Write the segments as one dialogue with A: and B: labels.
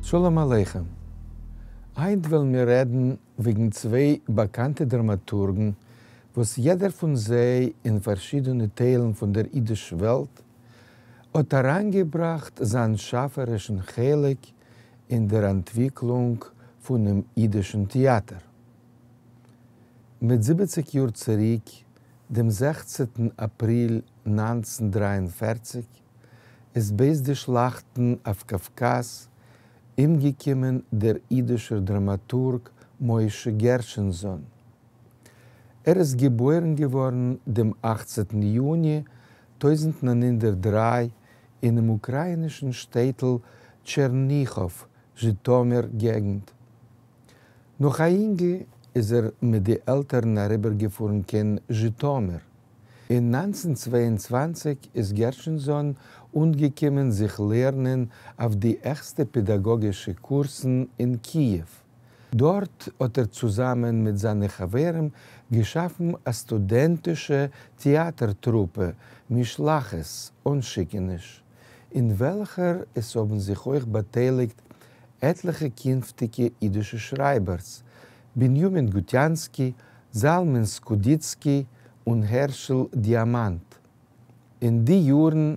A: שלום עליכם. היינט וועלן מיר רעדן וועגן צוויי באקאנטע דראמאטורגן וואס יעדער פון זיי אין פארשידענע טיילן פון דער אידיש וועלט האט אריינגעבראכט זיין שאפערישן חלק אין דער אנטוויקלונג פונעם אידישן טעאטער. מיט 70 יאר צוריק, דעם 16טן אפריל 1943, איז בעת די שלאכטן אויף קאווקאז אומגעקומען דער אידישער דראמאטורג משה גערשענזאן. ער איז געבוירן געווארן דעם 18טן יוני 1903 אינעם אוקראינישן שטעטל טשערניכאוו, זשיטאמיר געגנט. נאך א אינגל איז ער מיט די עלטערן אריבערגעפארן קיין זשיטאמיר. אין 1922 איז גערשענזאן אנגעקומען זיך לערנען אויף די העכסטע פעדאגאגישע קורסן אין קיעוו. דארט האט ער צוזאמען מיט זיינע חברים געשאפן א סטודענטישע טעאטער טרופע משלחת, אנשיקעניש, אין וועלכער עס האבן זיך אויך באטייליגט עטליכע קינפטיגע אידישע שרייבערס, בנימין גוטיאנסקי, זלמן סקודיצקי און הערשל דיאמאנט. אין די יארן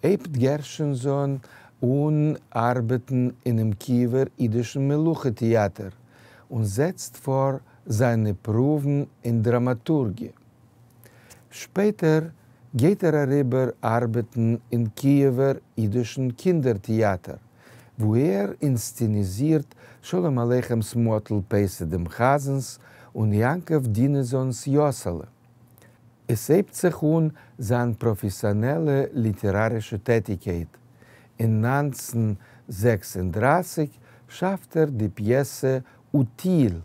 A: הייבט גערשענזאן אן ארבעטן אינעם קיעווער אידישן מלוכה טעאטער און זעצט פאר זיינע פרואוון אין דראמאטורגיע. שפעטער גייט ער אריבער ארבעטן אין קיעווער אידישן קינדער טעאטער, וואו ער אינסצעניזירט שלום עליכמס מאטל פייסע דעם חזנס און יעקב דינעזאנס יאסעלע. עס הייבט זיך אן זיין פראפעסיאנעלע ליטערארישע טעטיקייט. אין 1936 שאפט ער די פיעסע אוטיל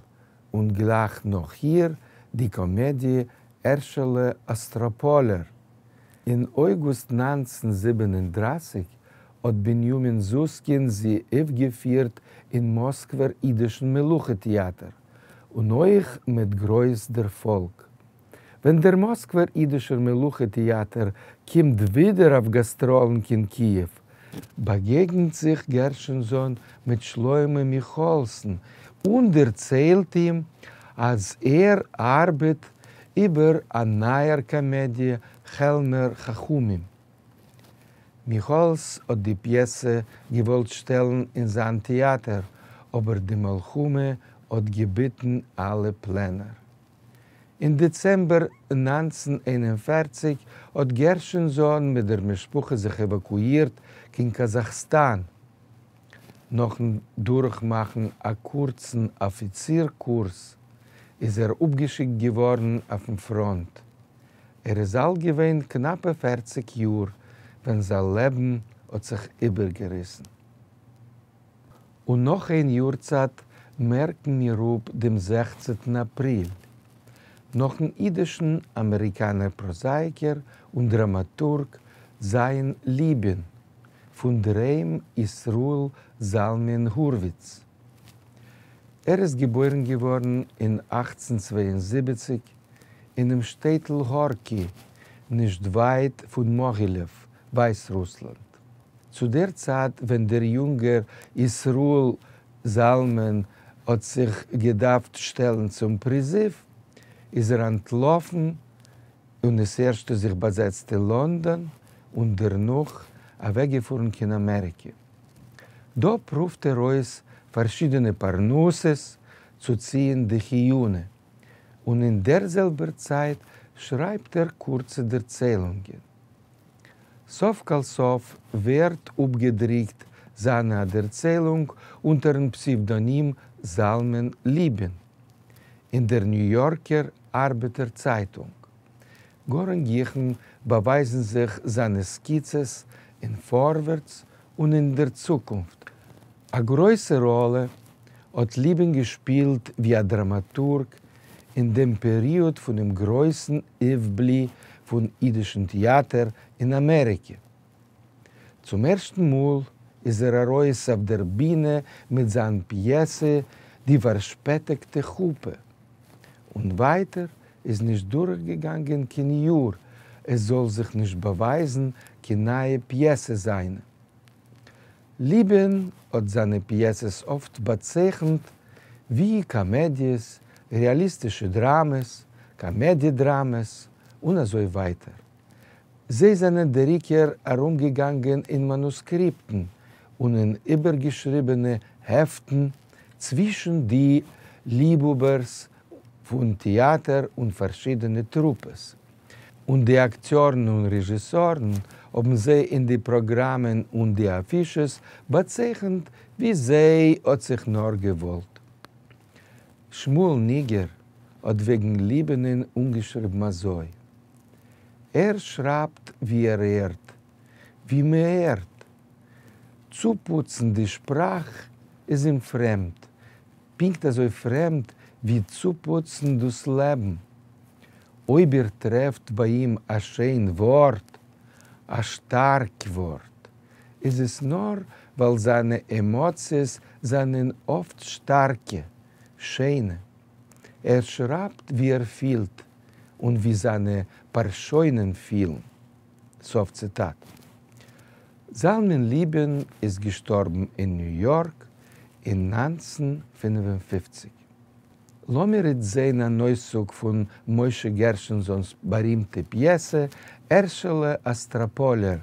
A: און גלייך נאך איר די קאמעדיע הערשעלע אסטראפאלער. אין אויגוסט 1937 האט בנימין זוסקין זי אויפגעפירט אין מאסקווער אידישן מלוכה טעאטער, און אויך מיט גרויס דערפאלג. ווען דער מאסקווער אידישער מלוכה טעאטער קומט ווידער אויף גאסטראלן קיין קיעוו, באגעגנט זיך גערשענזאן מיט שלמה מיכאלסן און דערציילט אים, אז ער ארבעט איבער א נייער קאמעדיע כעלמער חכמים. מיכאלס האט די פיעסע געוואלט שטעלן אין זיין טעאטער, אבער די מלחמה האט געביטן אלע פלענער. אין דעצעמבער 1941 האט גערשענזאן מיט דער משפחה זיך עוואקואירט קיין קאזאכסטאן. נאכן דורכמאכן א קורצן אפיציר קורס איז ער אפגעשיקט געווארן אויפן פראנט. ער איז אלט געווען קנאפע 40 יאר ווען זיין לעבן האט זיך איבערגעריסן. און נאך איין יארצייט מערקן מיר אפ דעם 16טן אפריל. נאכן אידישן אמעריקאנער פראזאיקער און דראמאטורג ז' ליבין, פון דער היים ישראל זלמן הורוויץ. ער איז געבוירן געווארן אין 1872 אינעם שטעטל הארקי, נישט ווייט פון מאגילעוו, ווייסרוסלאנד. צו דער צייט ווען דער יונגער ישראל זלמן האט זיך געדארפט שטעלן צום פריזיוו, איז ער אנטלאפן און עס ערשטע זיך באזעצט אין לאנדאן און דערנאך אוועקגעפארן קיין אמעריקע. דא פרואווט ער אויס פארשידענע פרנסות צו ציען די חיונה, און אין דער זעלבער צייט שרייבט ער קורצע דערציילונגען. סוף כל סוף ווערט אפגעדרוקט זיינע דערציילונג אונטערן פסעוודאנים זלמן ליבין אין דער ניו יארקער ארבעטער צייטונג. גאר אין גיכן באווייזן זיך זיינע סקיצעס אין פארווערטס און אין דער צוקונפט. א גרויסע ראלע האט ליבין געשפילט ווי א דראמאטורג אין דעם פעריאד פון דעם גרויסן אויפבלי פון אידישן טעאטער אין אמעריקע. צום ערשטן מאל איז ער ארויס אויף דער בינע מיט זיין פיעסע די פארשפעטיגטע חופה. און ווייטער איז נישט דורכגעגאנגען קיין יאר עס זאל זיך נישט באווייזן קיין נייע פיעסע זיינע. ליבין האָט זײַנע פּיעסעס אָפֿט באַצייכנט ווי קאָמעדיעס, רעאַליסטישע דראַמעס, קאָמעדיע-דראַמעס און אַזוי ווײַטער. זיי זענען דער עיקר אַרומגעגאַנגען אין מאַנוסקריפּטן און אין איבערגעשריבענע העפֿטן צווישן די ליבהאָבערס פֿון טעאַטער און פֿאַרשידענע טרופּעס. און די אקטיארן און רעזשיסארן האבן זיי אין די פראגראמען און די אפישעס באצייכנט ווי זיי האט זיך נאר געוואלט. שמואל ניגער האט וועגן ליבינען אנגעשריבן אזוי, ער שרייבט ווי ער הערט, ווי מ'הערט. צופוצן די שפראך איז אים פרעמד, פונקט אזוי פרעמד ווי צופוצן דאס לעבן. אויב איר טרעפט ביי אים א שיין ווארט, א שטארק ווארט, איז עס נאר ווייל זיינע עמאציעס זענען אפט שטארקע, שיינע. ער שרייבט ווי ער פילט און ווי זיינע פארשוינען פילן. סוף ציטאט. זלמן ליבין איז געשטארבן אין ניו יארק אין 1955. לאמיר איצט זען אן אויסצוג פון משה גערשענזאנ'ס בארימטע פיעסע הערשעלע אסטראפאלער,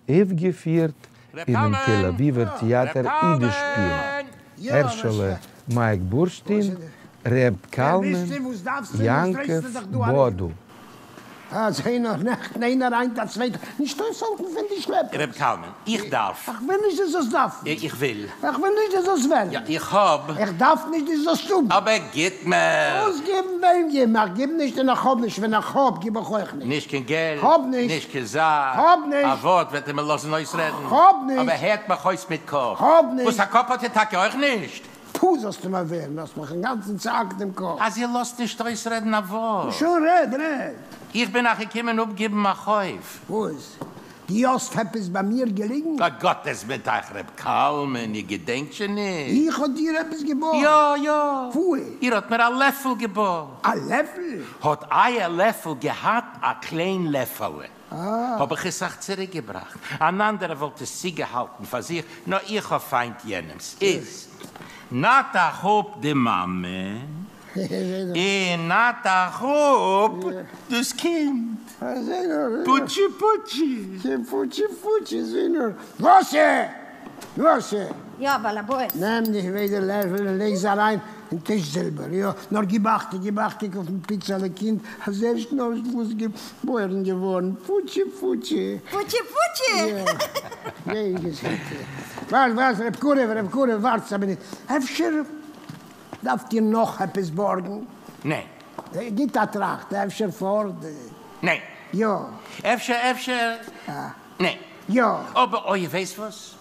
A: אויפגעפירט
B: ר'
A: אינעם תל
B: קלמן!
A: אביב'ער
B: ר'
A: טעאטער אידישפיל,
B: קלמן!
C: יא,
A: הערשעלע
C: וואס
A: מייק בורשטין,
C: איז?
A: ר'
C: ווער
A: קלמן,
C: ביסטו? וואס דארפסטו? וואס
A: יעקב
C: דרייסטו זיך דא ארום?
A: באדו.
C: אזוי נאך נעכטן איינער היינט א צווייטער, נישט אויסהאלטן פון די
B: ר'
C: שלעפערס.
B: קלמן, איך דארף.
C: איך וויל נישט דו זאלסט דארפן.
B: איך וויל.
C: איך וויל נישט דו זאלסט וועלן.
B: יא, איך האב.
C: איך דארף נישט דו זאלסט האבן.
B: אבער גיט מיר.
C: וואס געבן? וועם געבן? איך גיב נישט און איך האב נישט. ווען איך האב, גיב איך אויך נישט.
B: נישט קיין געלט.
C: האב נישט.
B: נישט קיין זאך.
C: האב
B: א
C: נישט.
B: ווארט וועט איר מיר לאזן אויסרעדן?
C: האב
B: אבער
C: נישט.
B: הערט מיך אויס מיט קאפ.
C: האב
B: וואס, א
C: נישט.
B: קאפ האט איר טאקע אויך נישט?
C: פו זאלסטו מיר ווערן, האסט מיך אינגאנצן צעהאקט דעם קאפ.
B: אז איר לאזט נישט אויסרעדן א ווארט.
C: שוין רעד, רעד.
B: איך בין אייך געקומען אפגעבן א חוב.
C: וואס? דו האסט עפעס ביי מיר געליגן?
B: א גאט איז מיט אייך ר' קלמן, איר געדענקט שוין נישט?
C: איך האב דיר עפעס געבארגט?
B: יא, יא.
C: וואו?
B: איר האט מיר א לעפל געבארגט.
C: א לעפל?
B: האט אייער לעפל געהאט א קליין לעפעלע. האב איך עס אייך צוריקגעבראכט. אן אנדערער וואלט עס צוגעהאלטן פאר זיך, נאר איך האב פיינט יענעמס. איז נאט אייך אפ די מאמע, און נאט אייך אפ דאס קינד. פוטשי פוטשי.
C: פוטשי פוטשי, זע נאר. וואסער! וואסער!
D: יא, בעל הבית.
C: נעם די ביידע לעפל און לייג זיי אריין אין טיש זילבער, יא, נאר גיב אכטונג, גיב אכטונג אויפן פיצעלע קינד, אז ער איז נארוואס געבוירן געווארן, פוטשי פוטשי.
D: פוטשי פוטשי!
C: יא, גיי געזונט. ווארט, ווארט, רב קרוב, רב קרוב, ווארטס א מינוט, אפשר דארפט איר נאך עפעס בארגן?
B: ניין.
C: גיט א טראכט, אפשר פארט?
B: ניין.
C: יא.
B: אפשר, אפשר, ניין.
C: יא.
B: אבער אוי, איר ווייסט וואס?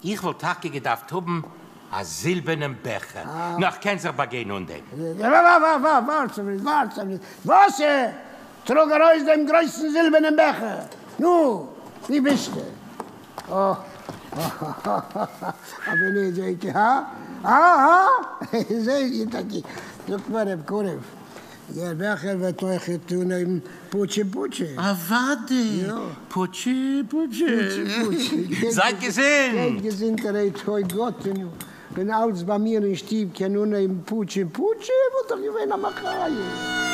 B: איך וואלט טאקע געדארפט האבן א זילבערנעם בעכער, נאר כ'קען זיך באגיין אן דעם.
C: ווארטס א מינוט, ווארטס א מינוט, וואסער! טראג ארויס דעם גרויסן זילבערנעם בעכער! נו, וואו ביסטו? אה, א מינוט, זעהט איר, הא? הא? הא? זעהט איר טאקע? זאגט מיר רב קרוב, דער בעכער וועט אויך אנהייבן פוטשי פוטשי.
B: אוודאי! פוטשי פוטשי.
C: פוטשי פוטשי.
B: זייט געזונט!
C: גייט געזונטערהייט, אוי גאטעניו, ווען אלץ ביי מיר אין שטוב קען אנהייבן פוטשי פוטשי וואלט דאך געווען א מחיה.